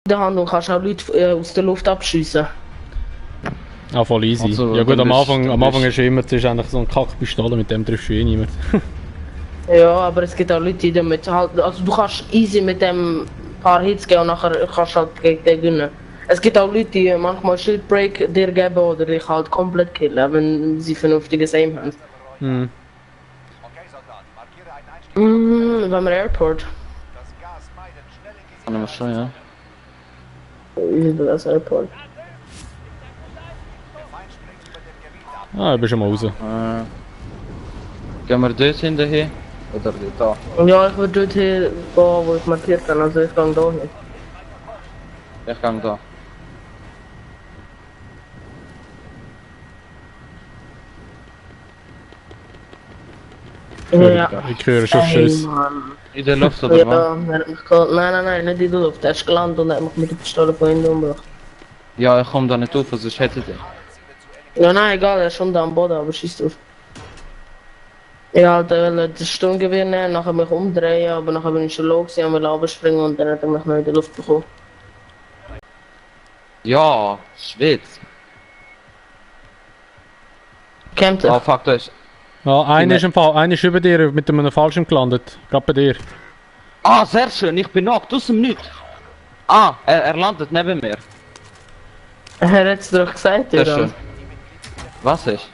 der Hand und kannst auch Leute aus der Luft abschiessen. Ah, voll easy. Also, ja gut, dann am Anfang bist- ist immer, das ist eigentlich so eine Kackpistole, mit dem triffst du eh niemand. Ja, aber es gibt auch Leute, die damit halt. Also du kannst easy mit dem paar Hits gehen und nachher kannst du halt gegen den gewinnen. Es gibt auch Leute, die manchmal Shield Break dir geben oder dich halt komplett killen, wenn sie vernünftiges Aim haben. Hm. Beim Airport. Kann man schon, ja. Übel das Airport. Ah, ich bin schon mal raus. Gehen wir dort hinterher? Oder da? Ja, ich würde dort hier gehen, wo ich markiert habe, also ich gehe da hin. Ich gang da. Ja. Ich höre schon Schuss. Mann. In der Luft oder was? Ja, er hat mich geholt. Nein, nicht in der Luft. Er ist gelandet und hat mich mit der Pistole von hinten umgebracht. Ja, ich komm da nicht auf, sonst hätte der. Ja, nein, egal, er ist schon da am Boden, aber schießt drauf. Ich wollte das Sturmgewehr nehmen, nachher mich umdrehen, aber nachher bin ich schon low gewesen und will runterspringen und dann hat er mich noch in die Luft bekommen. Ja, Schwitz. Kämpft Ah, er? fuck, da ist. Ja, einer ist im Fall, einer ist über dir mit einem Fallschirm gelandet. Gerade bei dir. Ah, sehr schön, ich bin knocked, aus dem Nichts. Ah, er landet neben mir. Er hat es doch gesagt, Sehr ja. schön. Was ist?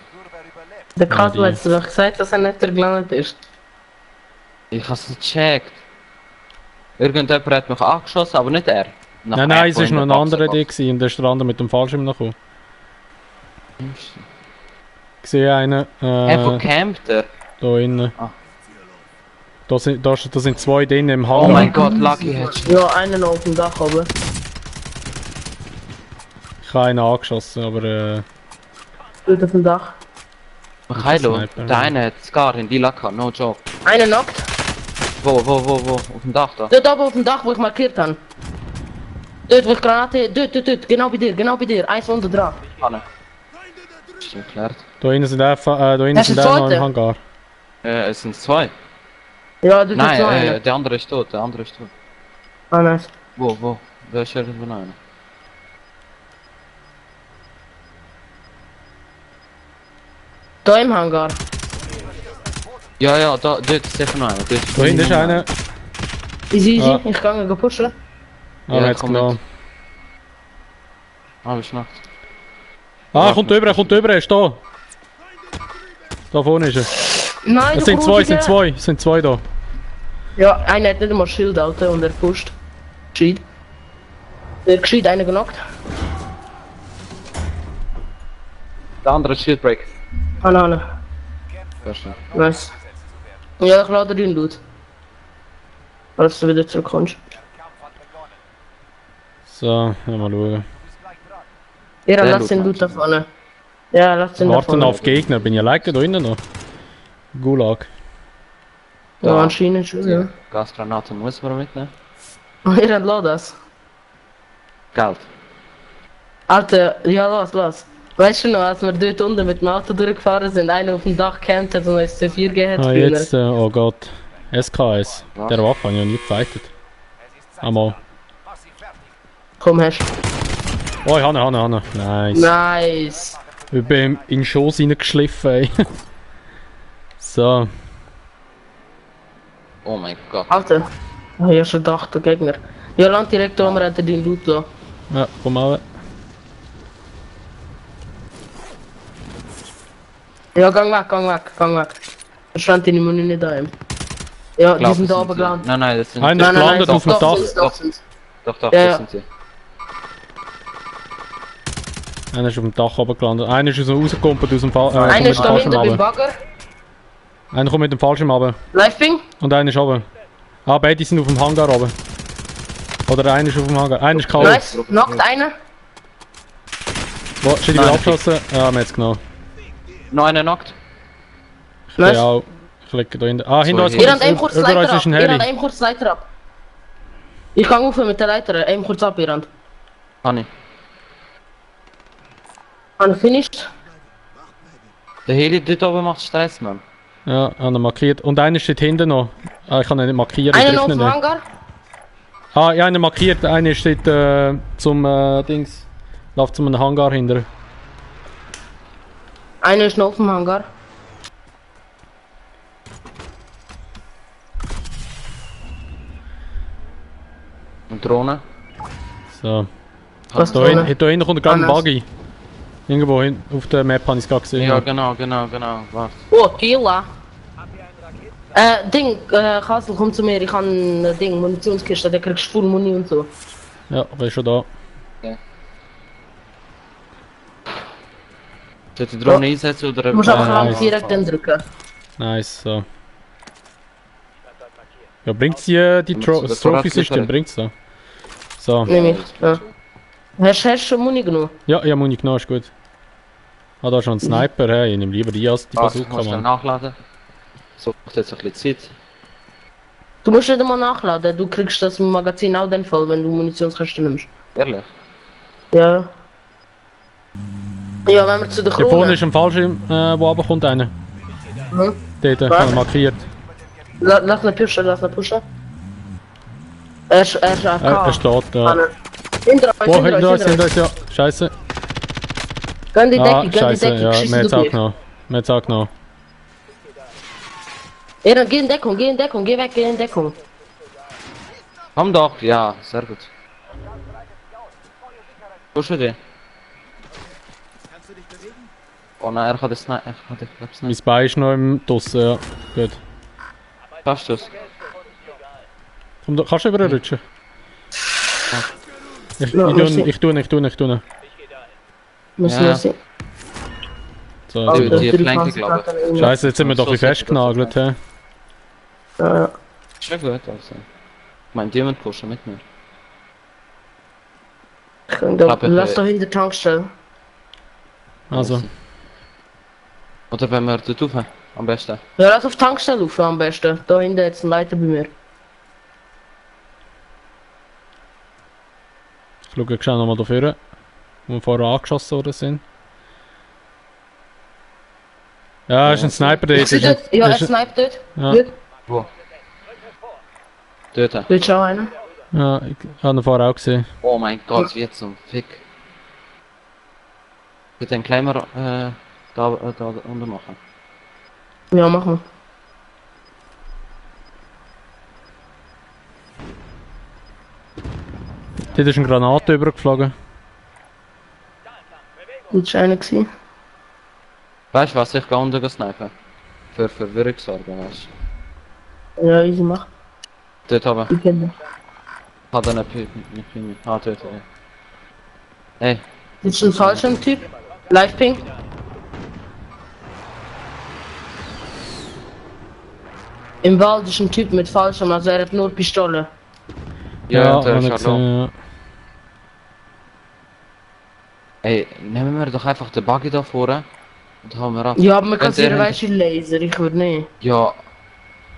Der Kato die- hat es doch gesagt, dass er nicht da gelandet ist. Ich hab's nicht gecheckt. Irgendjemand hat mich angeschossen, aber nicht er. Nein, es war noch ein anderer da gewesen und da ist der andere mit dem Fallschirm noch gekommen. Ich sehe einen, Wo campt er? da innen. Ah. Da sind zwei drin im Oh Hangar. mein Gott, Lucky Headshot. Ja, einen auf dem Dach oben. Ich habe einen angeschossen, aber Steht auf dem Dach. Michaelo, Sniper, der ja. eine hat Scar in die Lacke, no joke. Einer knockt. Wo? Auf dem Dach da? Dort oben auf dem Dach, wo ich markiert habe. Dort, wo ich Granate. Dort, genau bei dir. Eins unten dran. Hanne. Ist schon geklärt. da innen sind einfach, da innen Das ist sind der auch noch im zweite. Hangar. Es sind zwei. Ja, dort ist noch Nein, einer. der andere ist tot, Ah, nice. Wo? Da ist irgendwo noch einer. Da im Hangar. Ja, dort ist sicher noch einer. Da hinten ist einer. Easy, Ah. ich kann ihn pushen. Ah, Ja, ja, jetzt komm genommen. Ah, bist du noch? Ah, er kommt über, er ist da. Da vorne ist er. Nein, Es du sind zwei da. Ja, einer hat nicht einmal Schild, Alter, und er pusht. Gescheit. Der gescheit, einer genockt. Der andere ist Shield Break. Nein. Sehr schön. Nice. Ja, ich lade den Loot. Als du wieder zurückkommst. So, mal schauen. Ja, Der lass Loot den Loot da vorne. Ja, lass den da Warten vorne. auf Gegner, bin ich alleine da innen noch? Gulag. Ja, anscheinend schon, ja. Gasgranate muss man mitnehmen. Ja, dann lass das. Geld. Alter, ja, lass. Weißt du noch, als wir dort unten mit dem Auto durchgefahren sind, einer auf dem Dach gecampt hat und uns C4 gegeben hat Ah, früher. jetzt, oh Gott. SKS. Was? Der Waffe habe ich noch nie gefightet. Einmal. Komm, hast Oh, ich habe ihn. Nice. Nice. Ich bin in den Schoß reingeschliffen, ey. So. Oh mein Gott. Alter. Oh, ja, schon gedacht, der Gegner. Ja, land direkt um, hat er den Loot da. Ja, komm mal. Ja, gang weg. Er stand in die Muni nicht daheim. Ja, die sind da oben gelandet. Nein, das sind Einer ist gelandet auf dem doch, Dach. doch, sind's. Doch, Ja, das ja. sind sie. Einer ist auf dem Dach oben gelandet. Einer ist rausgekommen aus dem Fall. Einer ist da hinten beim Bagger. Einer kommt mit dem Fallschirm runter. Liveping. Und einer ist oben. Ah, beide sind auf dem Hangar oben. Oder einer ist auf dem Hangar. Einer ist kalt. Nice. Knockt einer. Wo, ist wieder Nein, abgeschossen? Ja, wir haben es genommen. Noch einer knockt. Nice. Ja, auch. Ich liege da hinten. Ah, hinter uns Ihr habt eben kurz die über uns Leiter ab. ist ein Ihr habt Heli. eben kurz die Leiter ab. Ich kann aufhören mit der Leiter. Eben kurz ab, ihr habt. Honey. Finished. Der Heli dort oben macht Stress, Mann. Ja, habe ihn markiert. Und einer steht hinten noch. Ah, ich kann ihn nicht markieren. ich Einer treffe noch auf ihn dem nicht. Hangar. Ah, ja, einer markiert, einer steht zum Dings. Läuft zu einem Hangar hinter. Einer ist noch auf dem Hangar. Und Drohne. So. Was Da Drohne? hinten kommt gerade ein Anders. Buggy. Irgendwo hin, auf der Map habe ich es gerade gesehen. Ja, genau. Warte. Oh, Killa. Ding, Kassel, komm zu mir, ich habe ein Ding, Munitionskiste, da kriegst du Full Muni und so. Ja, bin schon da. Soll ich die Drohne einsetzen oder... Du musst einfach nice. direkt dann drücken. Nice, so. Ja, bringt's die das Trophy-System, bringt's da. So. Nimm ich. Ja. Hast du schon Muni genommen? Ja, ja, Muni genommen, ist gut. Ah, da ist schon ein Sniper, hey, ich nehme lieber die als die Ich Bazooka, muss dann Mann. nachladen. So, jetzt ein bisschen Zeit. Du musst nicht einmal nachladen, du kriegst das Magazin auch dann voll, wenn du Munitionskiste nimmst. Ehrlich? Ja. Ja, wenn wir zu der Hier vorne Krone. ist ein Fallschirm, wo runterkommt einer. Mhm. Dort, Was? habe ich markiert. Lass ihn pushen, lass ihn pushen. Er ist AFK. Er steht da. Hinter uns, Oh, hinter uns, hinter uns. ja. Scheiße. Gönn die Decke, Ah, gönn die scheiße, Decke, ja, schieß mir hat's du auch durch. genommen. Mir hat's auch genommen. Eren, geh in Deckung, geh in Deckung, geh weg, geh in Deckung. Komm doch, ja, sehr gut. Pushe dich. Oh nein, er hat es nicht. Ich glaub's Mein nicht. Bein ist noch im Dossen, ja. Gut. Schaffst du es? Komm, kannst du überrutschen? Ja, merci. Ich tue. Muss Ja. muss ich. So, Die- jetzt die wieder. Flanke, glaube ich. Scheiße, jetzt sind wir doch So ein bisschen sicher, festgenagelt, hä? Ja, Ist schon gut, also. Ich meine, die müssen pushen mit mir. ich kann da, Aber, lass doch in der Tankstelle. Also, Oder wenn wir dort rauf, am besten. Ja, lass auf Tankstelle rauf am besten. Da hinten jetzt ein Leiter bei mir. ich schaue schnell nochmal da vorne, wo wir vorher angeschossen worden sind. Ja, ist ein Sniper dort. Ich sehe dort, ja, er sniped dort. Ja. Dort, Wo? Dort. dort schon einer. Ja, ich habe ihn vorher auch gesehen. Oh mein Gott, wie zum Fick. Ich den Climber da unten machen. Ja, mach mal. Dort ist eine Granate übergeflogen. Dort war einer gewesen. Weißt du was, ich gehe unten snipen. Für Verwirrung sorgen, weißt du. Ja, easy, mach. Dort oben. Ich kenne den. Hat er eine Pini. Ah, dort, ja. Hey, Das ist ein falscher Typ. Live Ping. Im Wald ist ein Typ mit falschem, also er hat nur Pistole. ja, der habe ich ist Charlot. gesehen, ja. Ey, nehmen wir doch einfach den Buggy da vorne und hauen wir ab. Ja, aber man kann Wenn der sie weißt du Laser, ich würde nicht. Ja,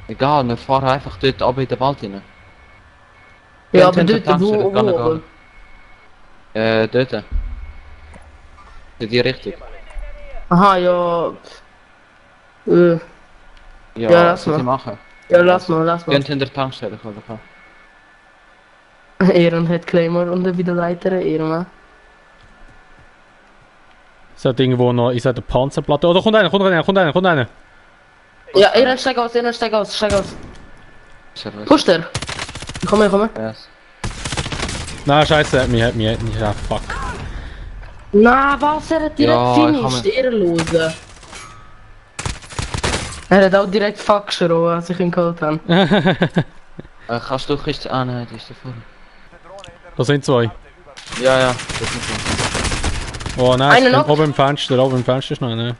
egal, wir fahren einfach dort ab in den Wald rein. Ja, Wenn aber hinter dort, Tankstelle, wo, kann er wo? gehen. Dort. In die Richtung. Aha, ja. Ja, Ja, lass was soll ich mal. machen? Ja, lass mal, lass mal. Gehen hinter der Tankstelle, oder? Ehren hat Claymore und wieder Leiter, Ehren. Es hat irgendwo noch, ich sag, eine Panzerplatte. Oh, da kommt einer. Ja, Ehren, steig aus. Servus. Pusht er. Komm her. Yes. Nein, scheiße, er hat mich, ja, fuck. Na, was? Er hat direkt Ja, finished, ehrenlose. Er hat auch direkt fuck geschrien, als ich ihn geholt habe. Kannst du Kiste... Ah nein, die ist da vorne. Da sind zwei. Ja, das ist so. Oh nein, Einer noch? oben im Fenster ist noch einer.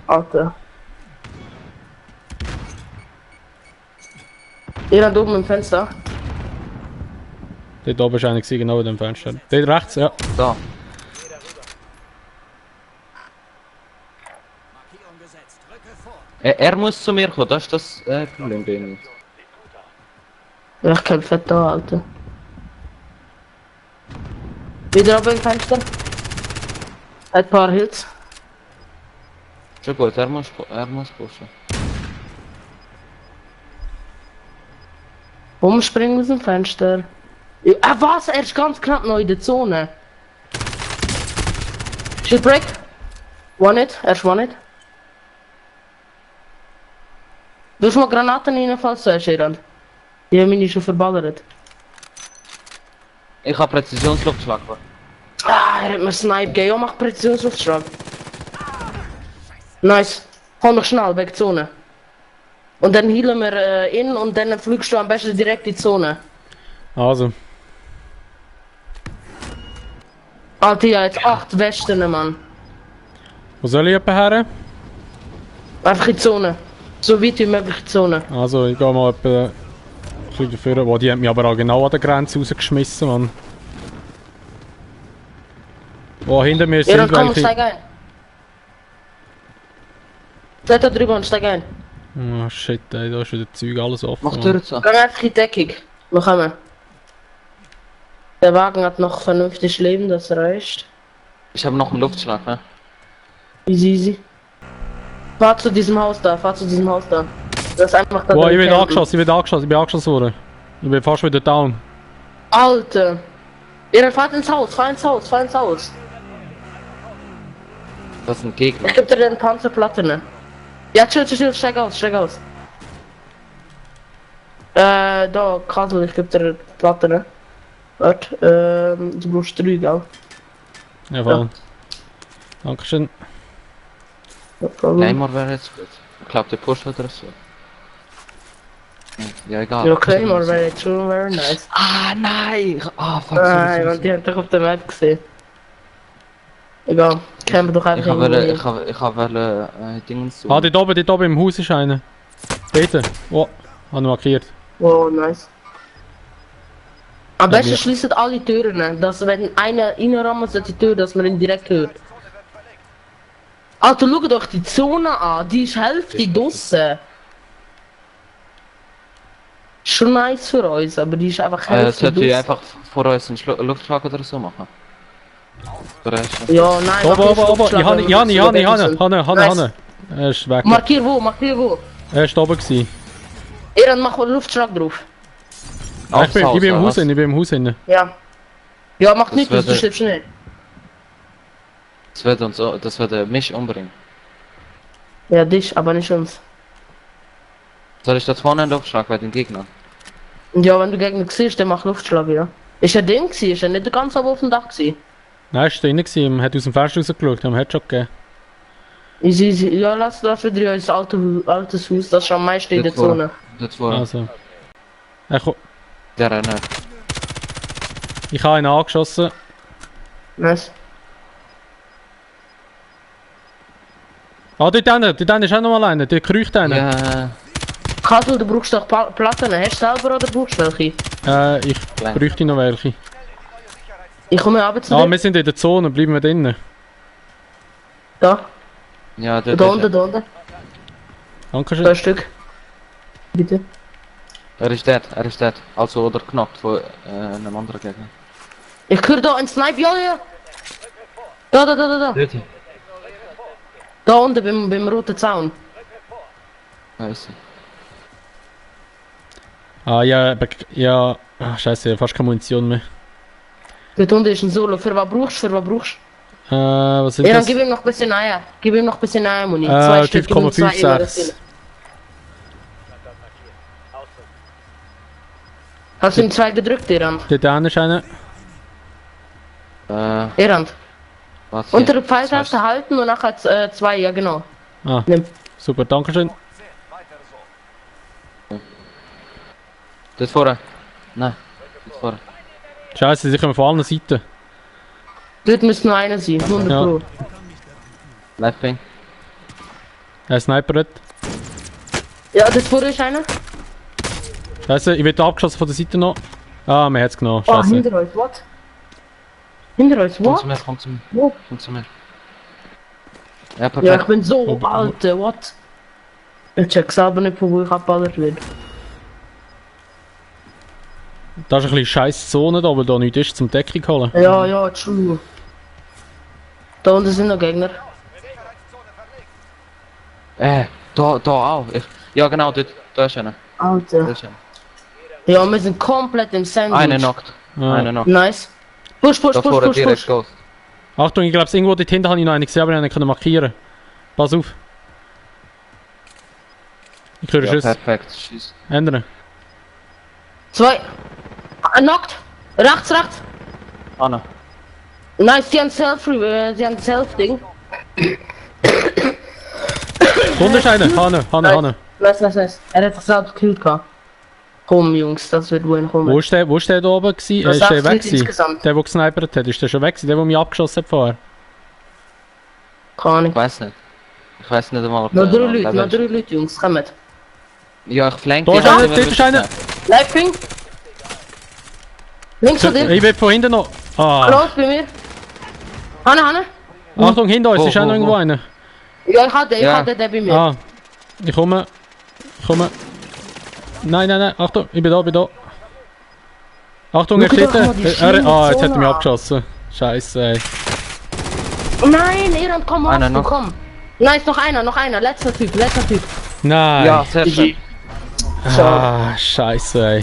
Alter. Ehren oben im Fenster. Dort oben ist einer gewesen, genau in dem Fenster. Dort rechts, ja. Da. Er muss zu mir kommen, das ist das Problem bei ihm. Ja, ich kämpfe da, Alter. Wieder oben im Fenster. Ein paar Hits. Schon gut, er muss pushen. Umspringen aus dem Fenster. Ja, was? Er ist ganz knapp noch in der Zone. Shield break. One it, er ist one it. Du hast mal Granaten rein, falls du hast, Iran. Die haben mich schon verballert. Ich hab Präzisionsluftschlag. Ah, er hat mir Snipe gegeben. Ja, mach Präzisionsluftschlag. Nice. Hol mich schnell, weg Zone. Und dann healen wir in und dann fliegst du am besten direkt in die Zone. Also. Alter, ja, jetzt 8 Westen, Mann. Wo soll ich etwa her? Einfach in die Zone. So weit wie möglich in die Zone. Also, ich gehe mal etwa ein bisschen dafür. Oh, die haben mich aber auch genau an der Grenze rausgeschmissen, Mann. Oh, hinter mir Ja, sind dann komm und welche. steig ein. Seid da drüber und steig ein. Oh shit, ey, da ist wieder Zeug alles offen. Mach Mann. Tür zu. Geh einfach in die Deckung. Wir kommen. Der Wagen hat noch vernünftig Leben, das reicht. Ich habe noch einen Luftschlag, ne? Easy, easy. Fahr zu diesem Haus da, fahr zu diesem Haus da. Das ist einfach da. Boah, ich drin bin campen. angeschossen, ich bin angeschossen worden. Ich bin fast wieder down. Alter! Ja, dann fahrt ins Haus, fahr ins Haus, fahr ins Haus. Das sind Gegner. Ich geb dir den Panzerplatte, ne? Ja, chill, steig aus, steig aus. Da, Kasel, ich geb dir die Platte, ne? Warte, du brauchst 3, gell? Ja, voll. Dankeschön. No problem. Claymore wäre jetzt gut. Ich glaube, der Push oder so. Ja, egal. Ja, Claymore wäre jetzt schon very nice. Ah, nein! Ah, fuck, Nein, man, die haben doch auf der Map gesehen. Egal, campen doch einfach Ich habe Dingens zu. Ah, dort oben im Haus ist einer. Dort. Oh, habe ich markiert. Oh, nice. Am Ja, besten wir- schließen alle Türen, ne? Dass wenn einer reinrammt, die Tür, dass man ihn direkt hört. Alter, schau doch die Zone an, die ist Hälfte draussen. Schon nice für uns, aber die ist einfach Hälfte Sollte ich draussen. einfach vor uns einen Luftschlag oder so machen? Berechnen. Ja, nein, mach nicht Oben, Luftschlag, ich wenn wir habe so weg sind. Nice. Er ist weg. Markier wo. Er ist oben gewesen. Eran, mach mal Luftschlag drauf. Ich bin im Haus oder hin, ich bin im Haus hin. Ja. Ja, mach Das nicht, du würde- stirbst nicht. was? Das würde mich umbringen. Ja, dich, aber nicht uns. Soll ich das vorne einen Luftschlag bei den Gegnern? Ja, wenn du Gegner siehst, dann mach Luftschlag, ja. Ist er den gewesen? Ist er nicht ganz oben auf dem Dach gewesen? Nein, ist drinnen gewesen, hat aus dem Fenster rausgeschaut, haben Headshot gegeben. Easy. Ja, lass wieder ins altes Haus, das ist am meisten in der Dort vorne. Zone. Dort vorne. Also. Der Renner. Ich habe ihn angeschossen. Nice. Ah, dort ist auch noch mal einer, der kriecht einer. Ja, Kasel, du brauchst doch Platten, hast du selber oder brauchst du welche? Ich bräuchte noch welche. Ich komme runter zu Ah, dir. wir sind in der Zone, bleiben wir drinnen. Da, ja, dort da ist unten, da unten. Dankeschön. 2 Stück. Bitte. er. Er ist dead. Also, oder knockt von einem anderen Gegner. Ich höre da einen Snipe, ja. Da. Dort. Da unten beim roten Zaun. Nice. Ah, ja, Ah, scheiße, ich hab fast keine Munition mehr. Dort unten ist ein Solo. Für was brauchst du? Was sind Ja, dann das? gib ihm noch ein bisschen Eier. Gib ihm noch ein bisschen Eier, Muni. 2 Stück, gib ihm 2 5,56. Hast du ihm 2 gedrückt, Erand? Dort hinten ist einer. Erand. Was Unter hier? der Pfeiltaste halten und nachher 2, ja genau. Ah, Nimm. super, dankeschön. Dort vorne. Nein. Dort vorne. Scheiße, sie kommen von allen Seiten. Dort müsste nur einer sein, 100 Ja. Pro. Live Ping. Er snipert. Ja, das vorne ist einer. Scheiße, ich werde abgeschossen von der Seite noch. Ah, man hat's genommen. Oh, Scheiße. hinter euch, what? Hinter euch, Komm zu what? mir, komm zu mir. Wo? Komm zu mir. Ja, Ja, perfekt. ich bin so Wo- alt, what? Ich check selber nicht, von wo ich abballert werde. Da ist ein bisschen scheiß Zone da, weil da nichts ist zum Deckung holen. Ja, true. Da unten sind noch Gegner. Da auch. Ja genau, dort. Da ist einer. Da Alter. ist einer. Ja, wir sind komplett im Sandwich. Einer knockt. Ja. Einer knockt. Nice. Push, push, Da push, vorne push, direkt push. Ghost. Achtung, ich glaube, irgendwo dort hinten habe ich noch einen gesehen, aber ich habe ihn nicht markieren. Pass auf. Ich höre Ja, Schuss. perfekt. Schieß. Ändern. 2. Knockt. Rechts, rechts. Anna. Nice, die haben Self-Ding. Unten ist einer. Hanne. Nice. Er hat sich selbst gekillt gehabt. Komm, Jungs, das wird wohl kommen. Wo ist der da oben gewesen? Das Ist der sechs weg Leute gewesen? insgesamt. Der gesnipert hat, ist der schon weg gewesen? Der mich abgeschossen hat vorher? Keine Ahnung. Ich weiß nicht. Ich weiß nicht einmal, ob Noch der 3 Leute, lebt. noch 3 Leute, Jungs, kommt. Ja, ich flanke. Da ist einer, dort ist einer! Liveping. Links von dir. Ich bin von hinten noch. Ah. Los, bei mir. Hanne. Achtung, hinter uns Wo, ist auch noch wo, irgendwo wo? einer. Ja, ich hatte Ja. den bei mir. Ah. Ich komme. Nein, Achtung, ich bin da. Achtung, er Schau dir steht doch da. mal die schlimme Jetzt hat er mich Zone an. abgeschossen. Scheiße, ey. Nein, Eran, komm Einer auf, du noch. komm. Nice, noch einer. Letzter Typ. Nein. Ja, sehr schön. Ah, scheiße, ey.